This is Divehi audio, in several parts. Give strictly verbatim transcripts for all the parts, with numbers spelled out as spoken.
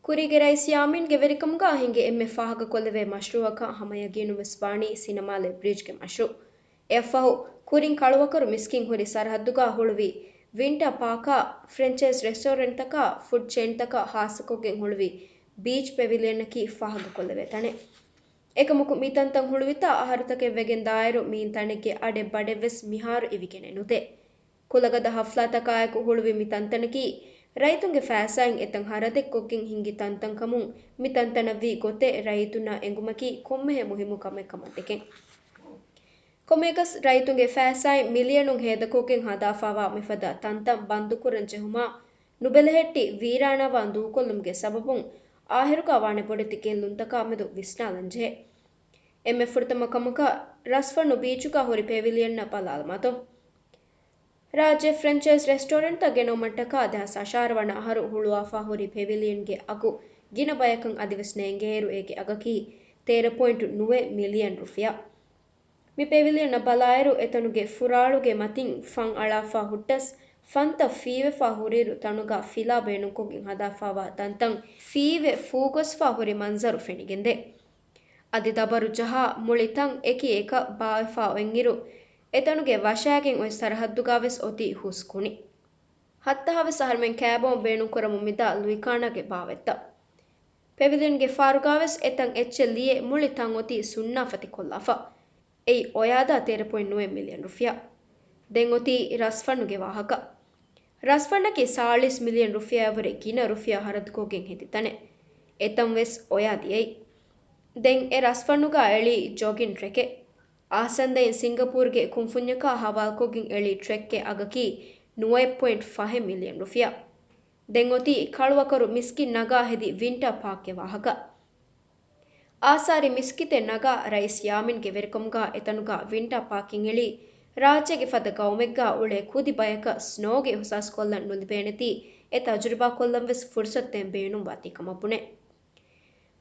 ކުރީގެ ރައީސް ޔާމީންގެ ވެރިކަމުގާ ހިނގި އެންމެ ފާހަގަކޮށްލެވޭ މަޝްރޫއަކަށް ހަމަ ޔަގީނުން ވެސް ވާނީ ސިނަމާލެ ބްރިޖްގެ މަޝްރޫއު. އެއަށްފަހު، ކުރިން ކަޅުއަކަރު މިސްކިތް ހުރި ސަރަހައްދުގާ ހުޅުވި ވިންޓާ ޕާކާ، ފްރެންޗައިޒް ރެސްޓޯރެންޓްތަކާ، ފުޑް ޗެއިންތަކާ ހާއްސަކޮށްގެން ހުޅުވި ބީޗް ޕެވިލިއަނަކީ ފާހަގަކޮށްލެވޭ ތަނެއް. އެކަމަކު މި ތަންތަން ހުޅުވިތާ އަހަރުތަކެއް ވެގެން ދާއިރު މިއިން ތަނެއްގެ އަޑެއް ބަޑެއް ވެސް މިހާރު އިވިގެނެއް ނުދޭ. ކުލަގަދަ ހަފްލާތަކާއެކު ހުޅުވި މި ތަންތަނަކީ ރައްޔިތުންގެ ފައިސާއިން އެތަން ހަރަދެއްކޮށްގެން ހިންގި ތަންތަންކަމުން މި ތަންތަނަށްވީ ގޮތެއް ރައްޔިތުންނަށް އެނގުމަކީ ކޮންމެހެން މުހިއްމު ކަމެއް ކަމަށް ދެކެން. ކޮންމެއަކަސް ރައްޔިތުންގެ ފައިސާއިން މިލިއަނުން ހޭދަކޮށްގެން ހަދާފާވާ މިފަދަ ތަންތަން ބަންދުކުރަން ޖެހުމާ ނުބެލެހެއްޓި ވީރާނާވާން ދޫކޮށްލުމުގެ ސަބަބުން އާހިރުގާ ވާނެ ބޮޑެތި ގެއްލުންތަކާ މެދު ވިސްނާލަންޖެހޭ. އެންމެ ފުރަތަމަ ކަމަކަށް ރަސްފަންނު ބީޗުގާ ހުރި ޕެވިލިއަންއަށް ބަލާލަމާތޯ. ރާއްޖެ ފްރެންޗައިޒް ރެސްޓޯރެންޓްތައް ގެނައުމަށްޓަކާ ދެހާސް އަށާރަ ވަނަ އަހަރު ހުޅުވާފާ ހުރި ޕެވިލިއަންގެ އަގު ގިނަ ބަޔަކަށް އަދިވެސް ނޭނގޭއިރު އޭގެ އަގަކީ ތޭރަ ޕޮއިންޓު ނުވަ މިލިއަން ރުފިޔާ. މި ޕެވިލިއަންއަށް ބަލާއިރު އެތަނުގެ ފުރާޅުގެ މަތިން ފަން އަޅާފާ ހުއްޓަސް، ފަންތައް ފީވެފާ ހުރިއިރު ތަނުގާ ފިލާ ބޭނުންކޮށްގެން ހަދާފާވާ ތަންތަން ފީވެ ފޫގޮސްފާ ހުރި މަންޒަރު ފެނިގެންދޭ. އަދި ދަބަރު ޖަހާ މުޅި ތަން އެކި އެކަށް ބާވެފާ އޮތްއިރު، އެތަނުގެ ވަށާގެން އޮތް ސަރަހައްދުގާވެސް އޮތީ ހުސް ކުނި. ހައްތަހާވެސް އަހަރުމެން ކާބޯން ބޭނުންކުރަމުން މިދާ ލުއިކާނާގެ ބާވަތްތައް. ޕެވިލިއަންގެ ފާރުގާވެސް އެތަން އެއްޗެއް ލިޔެ މުޅި ތަން އޮތީ ސުންނާފަތި ކޮށްލާފަ. އެއީ އޮޔާދާ ތޭރަ ޕޮއިންޓް ނުވަ މިލިއަން ރުފިޔާ. ދެން އޮތީ ރަސްފަންނުގެ ވާހަކަ. ރަސްފަންނަކީ ސާޅީސް މިލިއަން ރުފިޔާއަށްވުރެ ގިނަ ރުފިޔާ ހަރަދުކޮށްގެން ހެދި ތަނެއް. އެތަން ވެސް އޮޔާ ދިޔައީ. ދެން އެ ރަސްފަންނުގާ އެޅީ ޖޮގިން ޓްރެކެއް. އާސަންދައިން ސިންގަޕޫރުގެ ކުންފުންޏަކާ ހަވާލުކޮށްގެން އެޅި ޓްރެކްގެ އަގަކީ ނުވަ ޕޮއިންޓް ފަހެއް މިލިއަން ރުފިޔާ. ދެން އޮތީ ކަޅުއަކަރު މިސްކިތް ނަގާ ހެދި ވިންޓާ ޕާކްގެ ވާހަކަ. އާސާރީ މިސްކިތެއް ނަގާ ރައީސް ޔާމީންގެ ވެރިކަމުގާ އެތަނުގާ ވިންޓާ ޕާކިން އެޅީ، ރާއްޖޭގެ ފަދަ ގައުމެއްގާ އުޅޭ ކުދި ބަޔަކަށް ސްނޯގެ އިހުސާސް ކޮށްލަން ނުލިބޭނެތީ، އެ ތަޖުރިބާ ކޮށްލަން ވެސް ފުރުސަތުތައް ބޭނުން ވާތީ ކަމަށް ބުނޭ.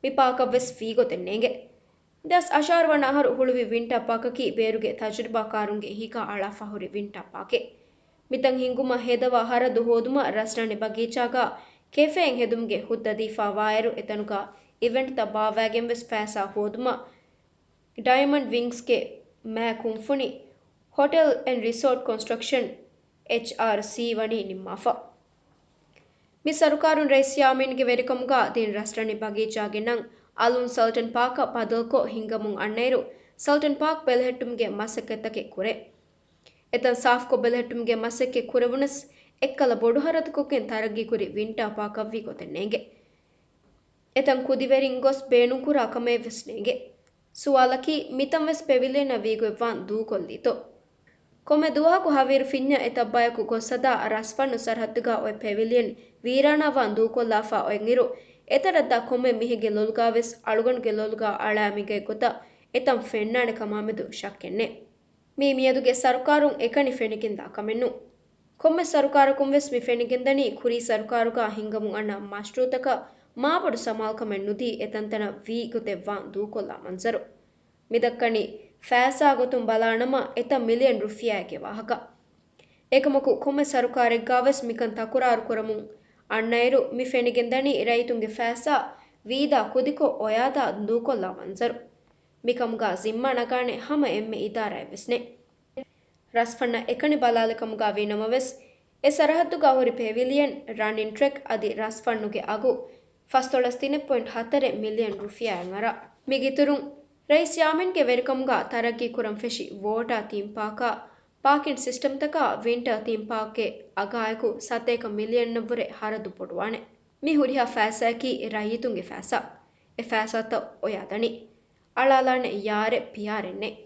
މި ޕާކަށް ވެސް ވީގޮތެއް ނޭނގެ. ދެހާސް އަށާރަ ވަނަ އަހަރު ހުޅުވި ވިންޓާ ޕާކަކީ ބޭރުގެ ތަޖުރިބާކާރުންގެ ހިކާ އަޅާފާ ހުރި ވިންޓާ ޕާކެއް. މިތަން ހިންގުމަށް ހޭދަވާ ހަރަދު ހޯދުމަށް ރަސްރަނި ބަގީޗާގާ ކެފޭއިން ހެދުމުގެ ހުއްދަ ދީފާ ވާއިރު، އެތަނުގާ އިވެންޓްތައް ބާއްވައިގެން ވެސް ފައިސާ ހޯދުމަށް ޑައިމަންޑް ވިންގްސްގެ މާ ކުންފުނި ހޮޓެލް އެންޑް ރިސޯޓް ކޮންސްޓްރަކްޝަން، އެޗްއާރްސީ، ވަނީ ނިންމާފަ. މި ސަރުކާރުން ރައީސް ޔާމީންގެ ވެރިކަމުގާ ދިން ރަސްރަނި ބަގީޗާގެ ނަން އަލުން ސަލްޓަން ޕާކަށް ބަދަލުކޮށް ހިންގަމުން އަންނައިރު، ސަލްޓަން ޕާކް ބެލެހެއްޓުމުގެ މަސައްކަތްތަކެއް ކުރޭ. އެތަން ސާފުކޮށް ބެލެހެއްޓުމުގެ މަސައްކަތް ކުރެވުނަސް، އެއްކަލަ ބޮޑު ހަރަދުކޮށްގެން ތަރައްގީކުރި ވިންޓާ ޕާކަށްވީ ގޮތެއް ނޭނގެ. އެތަން ކުދިވެރިން ގޮސް ބޭނުންކުރާ ކަމެއް ވެސް ނޭނގެ. ސުވާލަކީ، މިތަން ވެސް ޕެވިލިއަނަށް ވީގޮތްވާން ދޫކޮށްލީތޯ؟ ކޮންމެ ދުވަހަކު ހަވީރު ފިންޏަށް އެތައް ބަޔަކު ގޮސްހަދާ ރަސްފަންނު ސަރަހައްދުގާ އޮތް ޕެވިލިއަން ވީރާނާވާން ދޫކޮށްލާފާ އޮތްއިރު، އެތަނަށްދާ ކޮންމެ މީހެއްގެ ލޮލުގާވެސް އަޅުގަނޑުގެ ލޮލުގާ އަޅާ މިގަތް ގޮތަށް އެތަން ފެންނާނެ ކަމާމެދު ޝައްކެއް ނެތް. މީ މިއަދުގެ ސަރުކާރުން އެކަނި ފެނިގެންދާ ކަމެއް ނޫން. ކޮންމެ ސަރުކާރަކުން ވެސް މި ފެނިގެންދަނީ ކުރީ ސަރުކާރުގާ ހިންގަމުން އަންނަ މަޝްރޫއުތަކަށް މާބޮޑު ސަމާލުކަމެއް ނުދީ އެތަންތަނަށް ވީ ގޮތެއް ވާން ދޫކޮށްލާ މަންޒަރު. މިދައްކަނީ ފައިސާ ގޮތުން ބަލާނަމަ އެތައް މިލިއަން ރުފިޔާއެއްގެ ވާހަކަ. އެކަމަކު ކޮންމެ ސަރުކާރެއްގާވެސް މިކަން ތަކުރާރު ކުރަމުން އަންނައިރު މި ފެނިގެންދަނީ ރައްޔިތުންގެ ފައިސާ ވީދާ ކުދިކޮށް އޮޔާދާ ދޫކޮށްލާ މަންޒަރު. މިކަމުގާ ޒިންމާ ނަގާނެ ހަމަ އެންމެ އިދާރާއެއް ވެސް ނެތް. ރަސްފަންނަށް އެކަނި ބަލާލި ކަމުގާ ވީ ނަމަވެސް، އެ ސަރަހައްދުގާ ހުރި ޕެވިލިއަން، ރަނިން ޓްރެކް އަދި ރަސްފަންނުގެ އަގު ފަސްދޮޅަސް ތިނެއް ޕޮއިންޓް ހަތަރެއް މިލިއަން ރުފިޔާއަށް އަރާ. މިގިތުރުން، ރައީސް ޔާމީންގެ ވެރިކަމުގާ ތަރައްގީ ކުރަން ފެށި ވޯޓާ ތީމް ޕާކާ، ޕާކިން ސިސްޓަމްތަކާ، ވިންޓާ ތީމް ޕާކްގެ އަގާއެކު ސަތޭކަ މިލިއަންއަށްވުރެ ހަރަދު ބޮޑުވާނެ. މި ހުރިހާ ފައިސާއަކީ ރައްޔިތުންގެ ފައިސާ. އެ ފައިސާތައް އޮޔާދަނީ. އަޅާލާނެ ޔާރެއް ޕިޔާރެއް ނެތް.